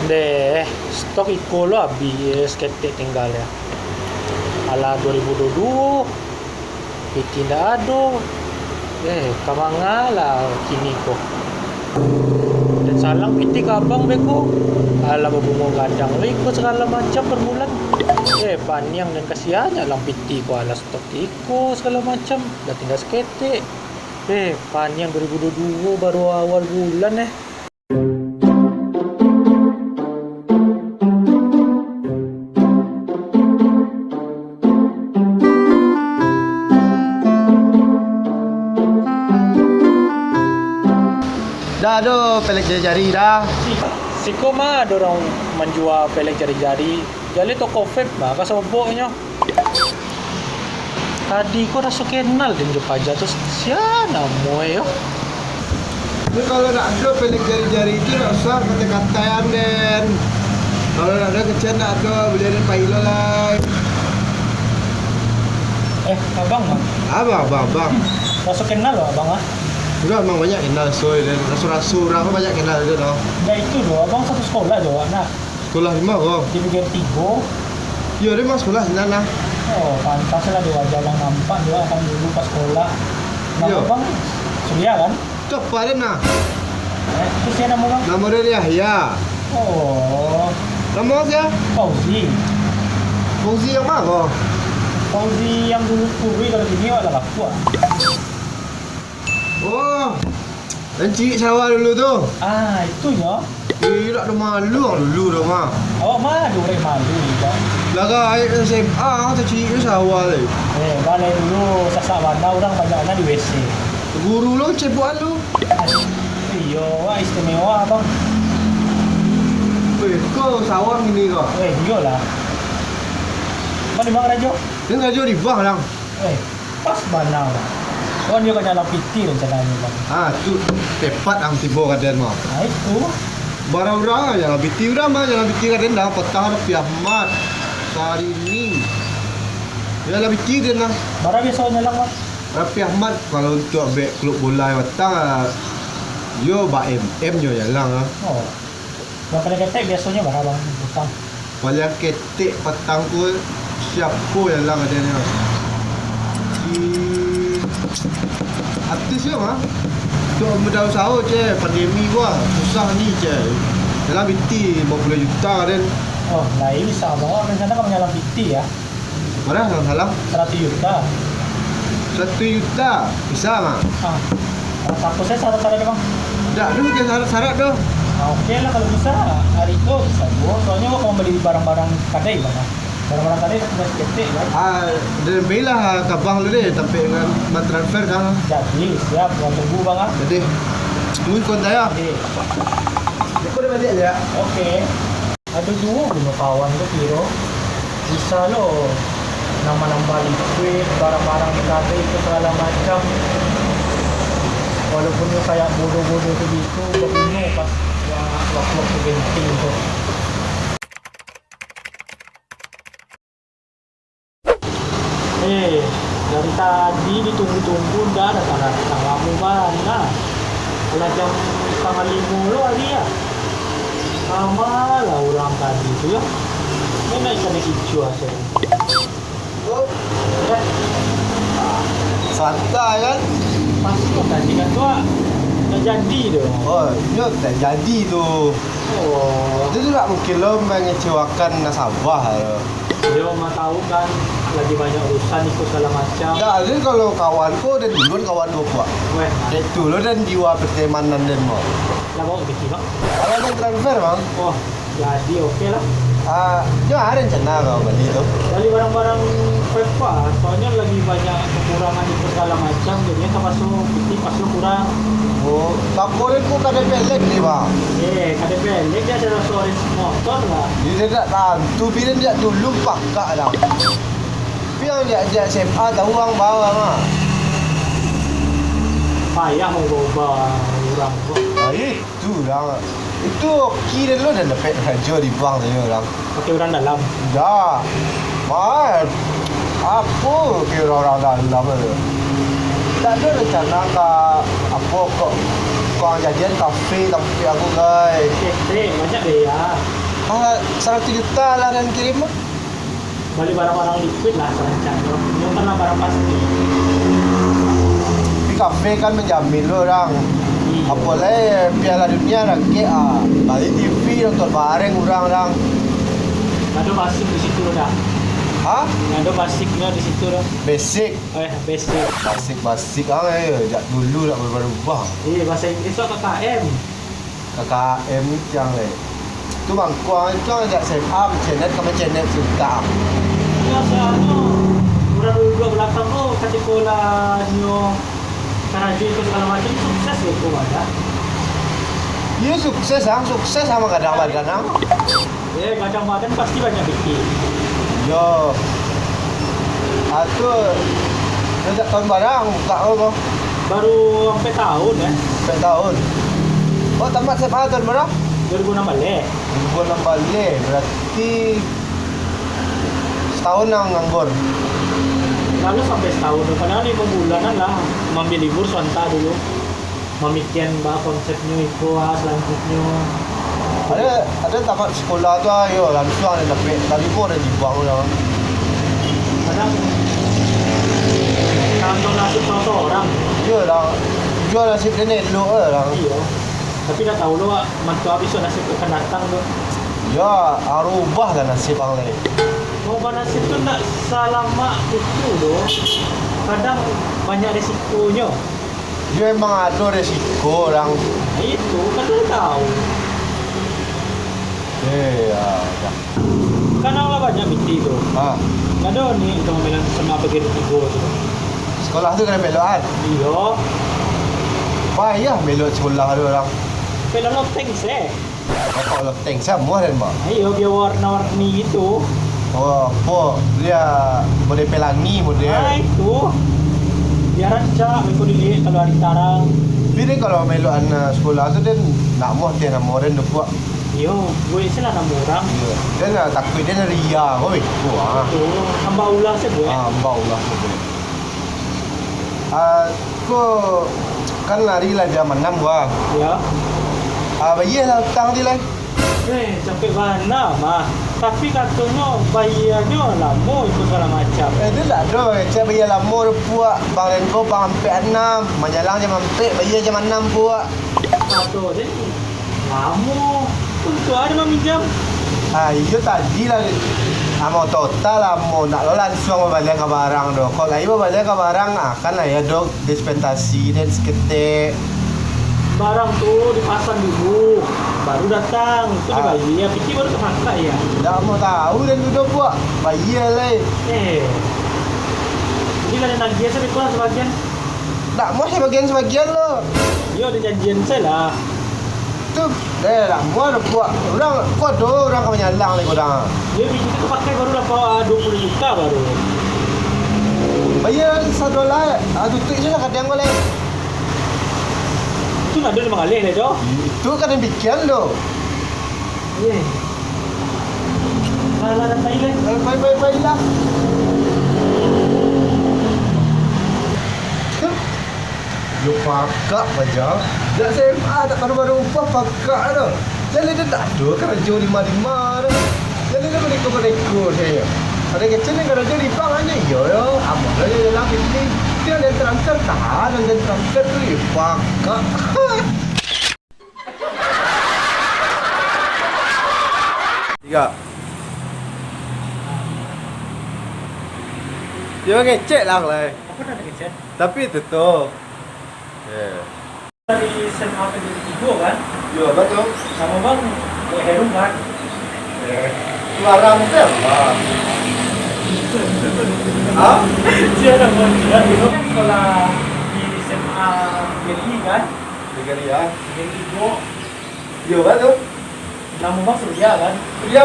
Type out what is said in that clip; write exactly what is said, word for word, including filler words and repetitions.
Deh, stok iko lo abih, saketek tingga, yo. Alah duo ribu duo duo, piti ndak ado. Eh, ka manga lah kini ko? Den salang piti ka abang beko. Alah babungo gadang lo iko sagalo macam per bulan. Eh, paniang den kasian nyo lang piti ko, alah stok iko sagalo macam, lah tingga saketek. Eh, paniang duo ribu duo duo baru awal bulan, eh. Dah ado pelek jari-jari dah. Si-, siko mah ado urang manjua pelek jari-jari. Jaleh toko vape mah, ka soboknyo. Tadi ko raso kenal den jo paja tu, sia namo e yo? Ni kalau nak ado pelek jari-jari tu, nak usah katai-kataian den. Kalau nak ado kecek nak ado, bali den pai lo lai. Eh, abang mah? Abang, abang, abang. Raso kenal lo abang ah? Enggak, abang banyak kenal, so, den. Raso-raso urang ko banyak kenal tu, no. Enggak itu doh, abang satu sekolah jo awak nah. Sekolah di ma ko? Di B G M tigo. Iyo, den mah sekolah sinan nah. Oh, pantas lah di wajah abang nampak jo abang dulu pas sekolah. Namo abang Surya kan? Tu apo den nah? Eh, tu sia namo abang? Namo den Yahya. Oh. Namo sia? Fauzi. Fauzi yang ma ko? Fauzi yang dulu kurui, kalau kini awak lah lapuak. Oh, nan ciek sawah dulu tu. Ah, itu nyo. Eh, dak ado malu ang dulu tu mah. Awak ma ado urang malu, Bang? Lah ka aik S M A, ang taciek tu sawah lai. Eh, balai dulu sasak bana urang banyak bana di W C. Guru lo cepuan lu. Iyo, wah istimewa, Bang. Weh, ko sawah ini ko? Eh, iyolah. Bang, di ma karajo? Ni karajo di bank, Lang. Eh, pas bana, Bang. Oh, nio ka nyalang piti rancananyo, Bang. Ah, tu tepat ang tibo ka den mah. Ah, itu. Bara urang nyalang piti, urang mah nyalang piti ka den dah, patang Raffi Ahmad, Syahrini. Nyalang piti den lah. Bara biaso nyalang, Bang? Raffi Ahmad, kalau untuak bek klub bola patang, ah, yo ba M M nyo nyalang ah. Oh. Bara paliang ketek biasonyo bara, Bang, utang? Paliang ketek patang tu, siapo nyalang adanyo? Si artis yo mah. Tu modal usaho, ceh, pandemi ko, susah ni, ceh. Nyalang piti limo puluah juta den. Oh, lai bisa, Bang. Awak rencana ka manyalang piti, yo? Bara nan salang? Saratuih juta. Saratuih juta, bisa mah? Ah. Ah, tako sajo syarat-syaratnyo, Bang. Dak ado bukan syarat-syarat doh. Ah, oke lah kalau bisa. Ari ko bisa juo. Soalnyo awak ka mambali barang-barang kadai, Bang. Barang-barang kadai tapi masih ketek, kan? Ah, den balilah ka bank lu deh, tampek nan mantransfer kan. Jadi, siap. Awak tunggu, Bang, ah. Jadi, tunggu kontak yo. Jadi. Depo den baliak yo. Oke. Ado juo buno kawan tu kiro, bisa lo nambah-nambah likuid, barang-barang di kadai tu sagalo macam. Walaupun nyo kayak bodoh-bodoh tu gitu, baguno pas wa-, waktu-waktu genting tu. Eh, dari tadi ditunggu-tunggu, ndak datang-datang, lamo bana. Lah jam satangah limo lo ari, yo. Lamo lah urang tadi tu, yo. Ni naik kena kicuah sajo. Eh. Santai kan? Pas ko tadi kan tu, ah. Tak jadi tu. Oh, nyo tak jadi tu. Oh. Itu tu tak mungkin lo mengecewakan nasabah lo. Yo, mah tahu kan, lagi banyak urusan iko sagalo macam. Dak, jadi kalau kawan ko, den duluan kawan ko, Pak. Weh. Dek tu lo den jiwa pertemanan den, Bang. Lah, bawa piti, Bang? Kalau den transfer, Bang. Oh, jadi oke lah. Ah, nyo ado rencana ka bali tu? Bali barang-barang vape, Pak. Soalnyo lagi banyak kekurangan iko sagalo macam, jadinyo tapaso piti pas lo kurang. Oh, tako den ko kadai pelek ni, Bang. Eh, kadai pelek ni ado raso motor lah. Iyo, den dak tantu, pi den jak dulu pakak dah. Pi ang jak, jak S M A tahu ang bawang ah. Payah mau bawa urang tu. Ah, itu dah. Itu oki den lo den dapek karajo di bank tu yo, Lang. Pakai urang dalam. Dah. Mah, apo ke urang-urang dalam tu? Ado rencana ka, apo, kok, kok jadian kafe tampek aku, gai. Ketek, banyak biaya. Ah, saratus juta lah den kirim. Bali barang-barang liquid lah, sarancang tu. Nyo kan lah barang pasti. Tapi kafe kan manjamin lo, Rang. Iyo. Apo lai Piala Dunia rancak, ah. Bali T V nonton bareng urang, Rang. Ado basik di situ dah. Hah? Ado basiknyo di situ dah. Basic. Eh, basic. Basic-basic ang, eh, jak dulu nak barubah-rubah. Iyo, bahaso Inggris tu K K M. K K M ni tiang, eh. Tu mangko ang, tu ang jak S M A, mencenet ka mencenet sudah. Iyo, soalnyo urang duo balakang tu katiko lah nyo karajo itu sagalo macam, sukses lo tu, ado. Iyo, sukses ang, sukses ang, gadang badan ang. Eh, gadang badan pasti banyak pikir. Yo. Ah, tu, sajak tahun bara buka ko? Baru ampek tahun, eh. Ampek tahun. Oh, tamat S M A tahun bara? Dua ribu enam belas. Dua ribu enam belas, berarti setahun ang nganggur. Lalu sampai setahun, padahal lima bulanan lah, maambiak libur sabanta dulu. Mamikian ba konsepnyo iko, ah, salanjutnyo. Ado, ado tamat sekolah tu, ah, yo, langsuang ado dapek, tarimo ado di bank tu lah. Kadang, kalau nasib saurang-saurang. Iyo lah, juo nasib den elok lah. Iyo. Tapi ndak tahu lo, ah, mantu abih nasib akan datang tu. Yo, ah, rubah lah nasib ang lai. Mau banasib tu ndak salamak itu doh. Kadang banyak resikonyo. Yo, emang ado resiko, Rang. Itu, kan lu tahu. Eh, ya, ya. Kan lah banyak miti tu. Ha. Ado ni, itu mobilan sama bagian tigo tu. Sekolah tu kena melokan? Iyo. Payah melok sekolah tu, Rang. Pelok loteng se. Bapak loteng, samo den, Bang? Iyo, biar warna-warni gitu. Oh, apo? Dia model pelangi model. Ah, itu. Biar rancak, beko dilihat kalau hari tarang. Tapi den kalau melok anak sekolah tu, den nak moh tiang namo den tu, Pak. Iyo, buek se lah namo urang. Iyo. Den lah takuik den ria, ko beko, ah. Betul. Hamba ulah se buek. Ah, hamba ulah se buek. Ah, ko kan hari lah jam anam, Bang. Iyo. Ah, bayia lah utang tadi lai. Eh, capek bana mah. Tapi katonyo bayianyo lamo itu sagalo macam. Eh, tu ndak ado, kecek bayia lamo tu puak. Bang Renko bang ampek anam, manyalang jam ampek, bayia jam anam puak. Kato den lamo. Untuak ado maminjam. Ah, iyo tadi lah. Amo total lamo, ndak lo lansuang babalian ka barang doh. Kok lai babalian ka barang, ah, kan lai ado dispensasi den saketek. Barang tu dipasang dulu, baru datang. Tu Ah. dibayia, piti baru tapangkak, yo. Ndak mau tahu den duduak buak. Bayia lai. Eh. Jadi lah den agiah sabagian, sabagian. Ndak mau sabagian-sabagian lo. Yo, ado janjian se lah. Tu, eh, lah, buah lah, buah. Urang, kau tu, urang ka manyalang lai, urang. Yo, bini tu pakai baru lah, ah, dua puluh juta baru. Bayia sadolah, ah, tutuik se lah kadiang ko lai. Itu ndak ado mangalih lai, doh. Itu kan den pikian tu. Eh. Lah, lah, lah, pai lai. Eh, pai, pai, pai lah. Yo pakak paja. Jak S M A tak baru-baru upah pakak tu. Jadi dia tak ada karajo di ma-di ma tu. Jadi dia mereka-mereka saja. Ada kecil ni karajo di bank aja, iyo, yo. Abang aja dalam ini. Dia ada transfer, tahan ada transfer tu, yo pakak. Tiga. Dia ngecek lah, Lai. Apa nak ngecek? Tapi itu tu. Ya. Dari S M A Negeri Tigo, kan? Yo, betul. Nama bang? Bang Herum, kan? Eh, larang tu apa? Hah? Dia nama dia. Dia kan sekolah di S M A Negeri, kan? Negeri, ya. Negeri Tigo. Yo, betul. Nama bang Surya, kan? Surya.